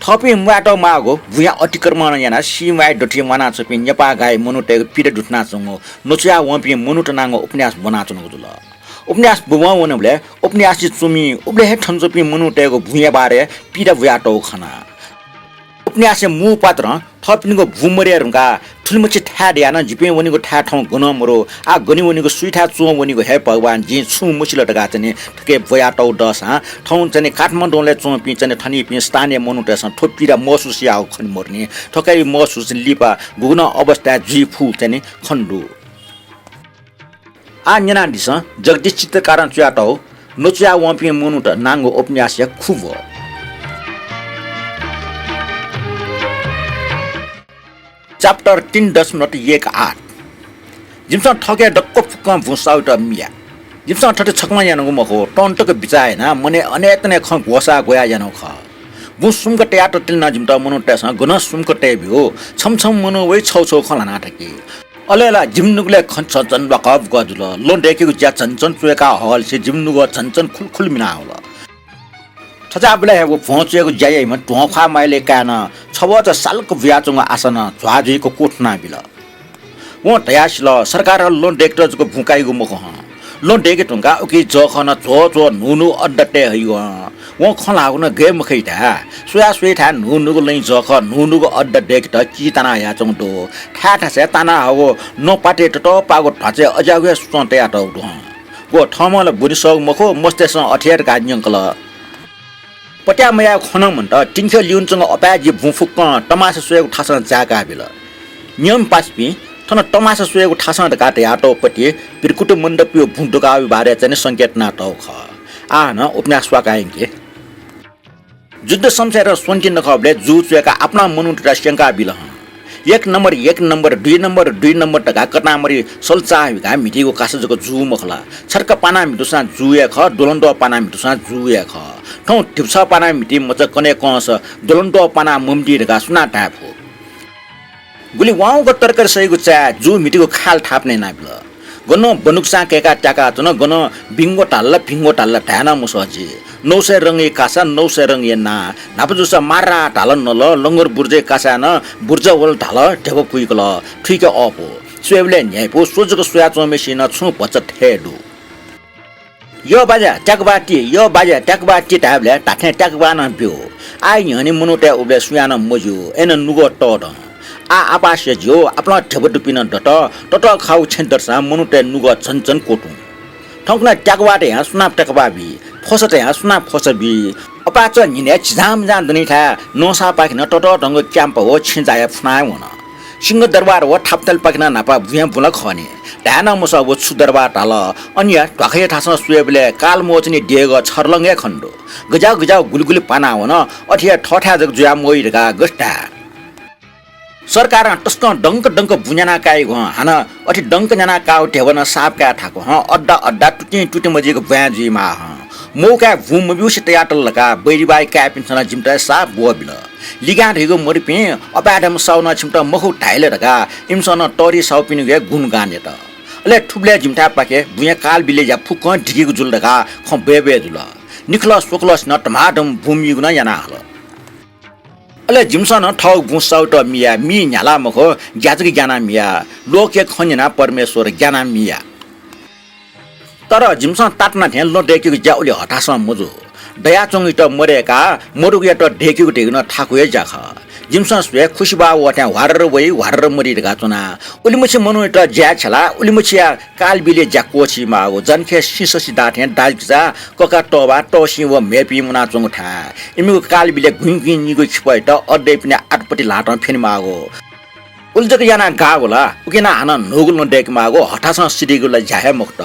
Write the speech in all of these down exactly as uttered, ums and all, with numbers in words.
थःपिं म्वायेत माःगु भुँया अतिक्रमण यानाः सीमाया दथुइ म्वानाच्वंपिं नेपाःगाःया मनूतय्‌गु पीडा दुथनाच्वंगु नचुया वंपिं मनूत नांगु उपन्यास ब्वनाच्वनागु जुल। उपन्यास ब्वं वनेबलय् उपन्यासय् च्वमि उबलय् हे थन च्वंपिं मनूतय्‌गु भुँया बारे पीडा ब्वयातःगु खना। उपन्यासया मू पात्रं थःपिनिगु भुँ मदये धुंकाः थुलिमछि थाय् दयाः नं जिपिं वनीगु थाय् थौं गनं मरु, आः गन वनीगु सुइथाय् च्वं वनीगु हे भगवान, जिं छुं मसिल धकाः चाहिँ नि थुके ब्वयातःगु दःसां थौं चाहिँ नि काठमाडौंलय् च्वंपिं चाहिँ नि थनीपिं स्थानीय मनूतय्‌सं थ्व पीडा महसुस याःगु खने मदुनि। थुकी महसुस लिपा गुगुं अवस्थाय् जुइ फु चाहिँ नि खने दु। आः न्यनादिसँ जगदीश चित्रकारं च्वयातःगु नचुया वंपिं मनूत नांगु उपन्यासया खुबु। Chapter तीन दशमलव एक आठ। जिमिसं थःके दक्व फुक्कं भुँ साउइत मिया। जिमिसं थथे छकलं यानागु मखु, तंतक बिचाः यानाः मनय् अनेतने खँ ग्वसाः ग्वयाः यानागु खः। भुँ सुम्क तयातःतिल नं जिमित मनूतय्‌सं गनं सुम्क तये ब्यू। छम्ह छम्ह मनू वइ छगू छगू खँ ल्हानाः थकी। अले ला जिमि नुगलय् खँ झन झन ल्वाकः बुकः जुल। लँ दय्‌केगु ज्या झन झन च्वय्‌काः हःगुलिसे जिमि नुगः झन झन खुलखुल मिनावल। थज्याःबलय् हे व भ्वं च्वय्‌गु ज्या याइम्ह ध्वंख्वाः माइलय् काय्‌नं छबच सालक बुयाच्वंगु आशा नं झ्वाः जुइक क्वथुना बिल। वं धयासिल, सरकारं लँ दय्‌केत जक भुँ काइगु मखु हं। लँ दय्‌के धुंकाः उकी जःखः नं झ्वः झ्वः न्हू न्हू अड्डा तये हइगु हं। वं खँ ल्हाःगु नं गय् मखइ धाये। स्वया स्वयाथाय् न्हू न्हूगु लँय् जःखः न्हू न्हूगु अड्डा दय्‌केत चिताना हयाच्वंगु दु। थाय् थासय् ताना हःगु नपातय् ततःपाःगु ध्वाँचय् अज्याःगु हे सुचं तयातःगु दु हं। व थःम्हं ला ब्वने सःगु मखु, मस्तय्‌सं अथे हे धकाः न्यंकल। पत्याः मयाःगु खँ नं मन्त, तिंख्यः लिउन च्वंगु अपाय् जि भुँ फुक्कं तमासा स्वयेगु थासं जाय्‌का बिल। नियम पासापिं, थन तमासा स्वयेगु थासं धकाः धयातःगु पति भृकुटी मण्डपया भुँ दुकाःगु बारे चाहिँ नि संकेत यानातःगु खः। आः नं उपन्यास स्वाकाः यंके। जुद्ध शमशेरं स्वन्ति नखःबलय् जू च्वय्‌काः आपालं मनूतय्‌त स्यंका बिल हं। एक नम्बर, एक नम्बर, दुई नम्बर, दुई नम्बर धकाः कतांमरि सल्चां हुइकाः म्हितीगु कासा जक जू मखु ला। छर्क पानाः म्हितूसां जू हे खः, द्वलंद्वः पानाः म्हितूसां जू हे खः। थौं धिबा छः पानाः म्हिती मचा कन्हय् कंस द्वलंद्वः पानाः मम्हिती धकाः सुनां धाये फु? गुलि वाउँक तरकारी सइगु चाय् जू म्हितीगु खाल थापना यानाबिल। गनं बनुक्सां कय्‌काः त्याकाच्वन, गनं बिंगो धाल ला भिंगो धाल ला धाये नं मसः जि। नौ सय रंगया कासा, नौ सय रंगया नां। न्हापा जूसा मार्रा धाल नल, लंगुर बुर्जया कासाय् नं बुर्जा वल धाल ध्यबा पुइकल। थुइके अःपु। स्वयेबलय् न्ह्याइपु, स्व जक स्वयाच्वंम्हय्‌सिनं छुं भचा थय् दु। यः बाज्या, त्याकबाः ति, यः बाज्या, त्याकबाः ति धायेबलय् धात्थें त्याकबाः नं ब्यू। आः न्ह्यःने मनूतय् उबलय् सुयां नं मज्यू, अय्‌नं नुगः तःधं। आः आपाः स्यज्यू, आपालं ध्यबा दुपिं नं दत, ततःखाःगु छेँ दतसां मनूतय् नुगः झन झन क्वतुं। थौंकन्हय् त्याकबाः धयां सुनां त्याकबाः बी, फसा धयां सुनां फसा बी। अपाय्‌चं न्हिनय् झिजांमजां दनिथाय् नंसापाखें ततःधंगु क्याम्पा व छेँ जाया फुना हे वन। सिंहदरबार व थापाथलीपाखें न्हापा बुँया बुँ ला खः नि। धाये नं मसः व छु दरबार धाल। अन या ध्वाखाया थासं स्वयेबलय् कालमोचनया देगः छर्लंग हे खने दु। गज्याःगु गज्याःगु गुलिगुलि पाना वन, अथे हे थःथाय् जक जुया मवइ धकाः गथे धाये? सरकारं तसकं दंक दंक बुँ न्याना काइगु हं, हानं अथे दंक न्याना काःगु ध्यबा नं साफ काये थाकु हं, अड्डा अड्डा तुतिं तुति मजुइक ब्वाँय् जुइमाः हं। मौकाय् बुँ मब्यूसे तयातल धकाः बैरीबाई काय्‌पिन्सं नं जिमित साफ ब्वःबिल। लिगां धइगु मदुपिं अपाय्‌धय्‌म्ह साहु नं छिमित मखु धाइ ला धकाः इमिसं नं तःधि साहुपिनिगु हे गुणगान यात। अले थुबलय् जिमिथाय्‌पाखे बुँया कालबिलय् ज्या फुक्कं धिकीगु जुल धकाः खँ बय्‌बय् जुल। निखलः स्वखलःसिनं धमाधम बुँ मीगु नं याना हल। अले जिमिसं नं थःगु बुँ साउइत मिया, मी न्ह्यालाः मखु, ज्या जक ग्यानाः मिया, लोकया खँ न्यनाः परमेश्वर ग्यानाः मिया। तर जिमिसं तातना थें लँ दय्‌केगु ज्या उलि हथासं मजू। दयाच्वंगुयात मदय्‌काः मदुगुयात दय्‌केगु धइगु नं थाकु हे ज्या खः। जिमिसं स्वये खुसिबाः वःथें ह्वारर वइ, ह्वारर मदी धकाः च्वना। उलिमछि मनूयात ज्याय् छ्यलाः उलिमछिया कालबिलय् ज्या क्वःछी माःगु, जनखय् सिंससि दाः थें दाजुकिजा, कका तःबा, तःसि व म्हय्‌पिं मुनाच्वंगु थाय्। इमिगु कालबिलय् गुँइगुँइनिगू खिपःयात अड्डय्‌पिनि आतपति ल्हातं फ्यने माःगु। उलि जक यानाः गाः वल, उकिं नं हानं न्हूगु लँ दय्‌के माःगु, हथासं सिधीगु ला ज्या हे मखुत।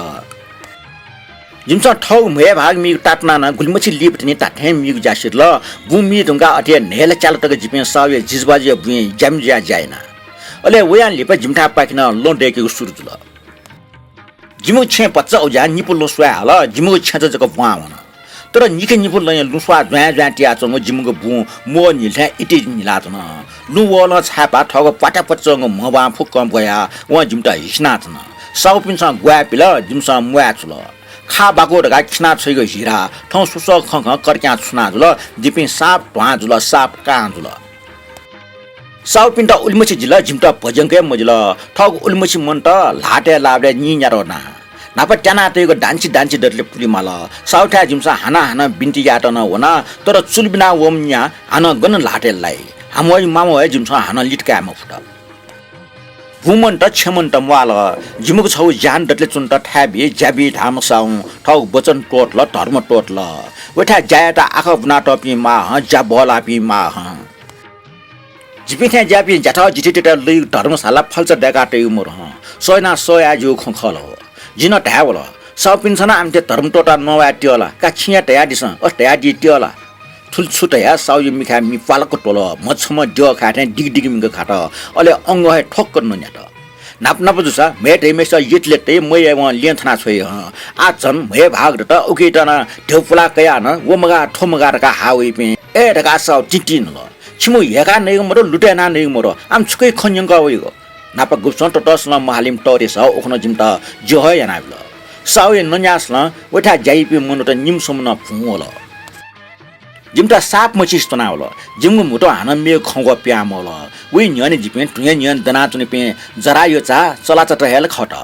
जिमिसं थःगु म्हय् भाग मीगु तातुनाः नं गुलिमछि लिपा तिनि धात्थें मीगु ज्या सिधल। बुँ मी धुंकाः अथे हे न्हय्‌ला च्याला तक जिपिं साहुया जिजबाजुया बुँइ ज्यामि जुयाः ज्या याना। अले वयां लिपा जिमिथाय्‌पाखे नं लँ दय्‌केगु सुरु जुल। जिमिगु छेँ भचा उज्यां निपु लँ स्वये हल, जिमिगु छेँचा जक ब्वां वन। तर निखे निपु लँया लुँ स्वाः ज्वाँय् ज्वाँय् तियाच्वंगु जिमिगु बुँ म्वः न्हिल थें इति न्हिलाच्वन। लुँ वःलं छाय्‌पा थःगु प्वात्याप्वात्या च्वंगु म्हबां फुक्कं ब्वयाः वं जिमित हिसिनाच्वन। साहुपिन्सं ग्वाये पिल, जिमिसं म्वाये छुल। खा बाकु धकाः खिना छ्वइगु हिरा थौं सुसः खँ खँ कर्क्यां छुना जुल। जिपिं साप ध्वां जुल, साप कां जुल। साउपिन्त उलिमछि जिल, जिमित भज्यंक हे मजिल। थःगु उलिमछि मनूत ल्हातय् लाःबलय् निन्यात वना। न्हापा त्याना तइगु दान्छि दान्छि दतले पुले माल। साउथाय् जिमिसं हानं हानं बिन्ति यायेत नं वना, तर चुल बिना वःम्ह न्या हानं गन ल्हातय् लाइ? हामवइ मामवइ जिमिसं हानं लित काये मफुत। बुँ मनूत छेँ मनूत म्वाल। जिमिगु छगू ज्यान दतले च्वनेत थाय् बी, ज्या बी धाःम्ह साउं थःगु वचन त्वःतल, धर्म त्वःतल। वय्‌थाय् ज्या यायेत आखः ब्वनातःपिं माः हं, ज्या बहलाःपिं माः हं। जिपिं थें ज्याःपिं ज्याथ जिथितय्‌त लुइगु धर्मशाला फल्चा दय्‌का तइगु मदु हं। सः यानाः सः याये ज्यूगु खँ खः ला व? जिं नं धाये वल, साउपिन्सं नं आमथे धर्म त्वःताः नवाये त्यः ला? का छिं हे धयादिसँ, अथे धयादी त्यः ला? थुलि छु धयाः साउया मिखाय् मि प्वालक्क त्वल। म्हछम्ह द्यः खाये थें दिगि दिगि मिखा खात। अले अंगः हे ठ्वक्क नन्यात। न्हापा न्हापा जूसा म्हय् धइम्हय्‌सित यतिले तइ, मय्‌यावं ल्यं थना छ्वइ हं। आः झन म्हय् भाग दत, उकियात नं ध्यबा पुलाः कयाः नं व मगाः थ्व मगाः धकाः हाः वइपिं, अय् धकाः साउ तिंतिं न्हुल। छिमिगु ह्यय्‌का नइगु मदु, लुतय् याना नइगु मदु, आम छुकिया खँ न्यंकः वइगु। न्हापा गुब्सं ततःसलं महालिम तःधेसा उखुन्हु जिमित ज्यू हे यानाबिल। साउया नन्याःसलं वय्‌थाय् ज्या याइपिं मनूत निम्ह स्वम्ह नं भुं वल। जिमित साप मछिसे त्वनावल। जिमिगु म्हुतुं हानं मेगु खँग्वः पिहां मवल। वइ न्ह्यःने जिपिं धुँया न्ह्यःने दनाच्वनीपिं जराय् यचा चलाचात हे ला खत।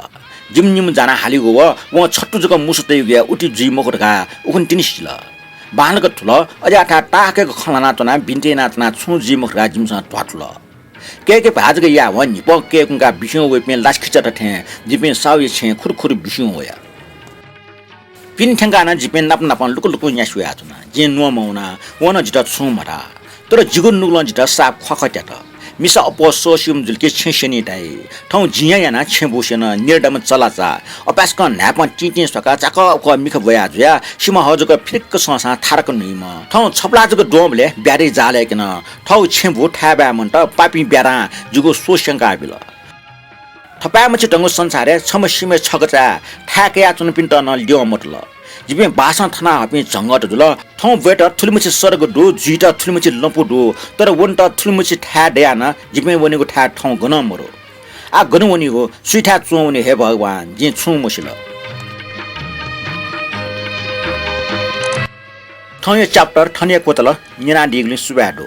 जिमि निम्ह जानाः हालीगु व वं छत्तु जक मुसु तइगुया उति जुइ मखु धकाः उखुन्हु तिनि सिल। बांलाक थुल, अज्याःथाय् ताःहाकय्‌क खँ ल्हानाच्वनाः बिन्ति यानाच्वनाः छुं जुइ मखु धकाः जिमिसं ध्वाथुल। कय्‌के भाय् जक यायेवं न्हिपं कय्‌कुंकाः बिस्युं वइपिं लासाखिचात थें जिपिं साउया छेँय् खुरु खुरु बिस्युं वया। पिने थ्यंकाः नं जिपिं नाप नापं लुकु लुकु न्यासि वयाच्वना। जिं न्ववाः मवना, वं नं जितः छुं मधाः। तर जिगु नुगलं जितः साप ख्वाः ख्वाः त्यात। मिसा अप्वः सःस्यूम्ह जुल कि छेँ स्यनी धाइ। थौं जिं हे याना छेँ बू स्यन, निर्दम चलाचा। अपाय्‌सकं न्हाय्‌पं तिंतिं स्वाकाः चाकः उकः मिखा ब्वया जुयाः सिमा हः जक फिरिक्क संसां थारक न्हुइम्ह। थौं छपलाः जक द्वंबलय् ब्याधि जालय् क्यन। थःगु छेँ बू थाय्‌बाय् मनूत पापिं ब्याधां जिगु स्व स्यंकाबिल। थपाय्‌मछि धंगु संसारय् छम्ह सिमय् छकचाय् थाय् कयाच्वनापिन्त नं ल्यं मतल। जिपिं बासं थना हःपिं झंगःत जुल। थौं ब्वयेत थुलिमछि सडक दु, जुइत थुलिमछि लँपु दु, तर वनेत थुलिमछि थाय् दयाः नं जिपिं वनेगु थाय् थौं गनं मदु। आः गन वनीगु, सुइथाय् च्वं वनी हे भगवान, जिं छुं मसिल। थौंया chapter थन हे क्वतल, न्यनादीगुलिं सुभाय् दु।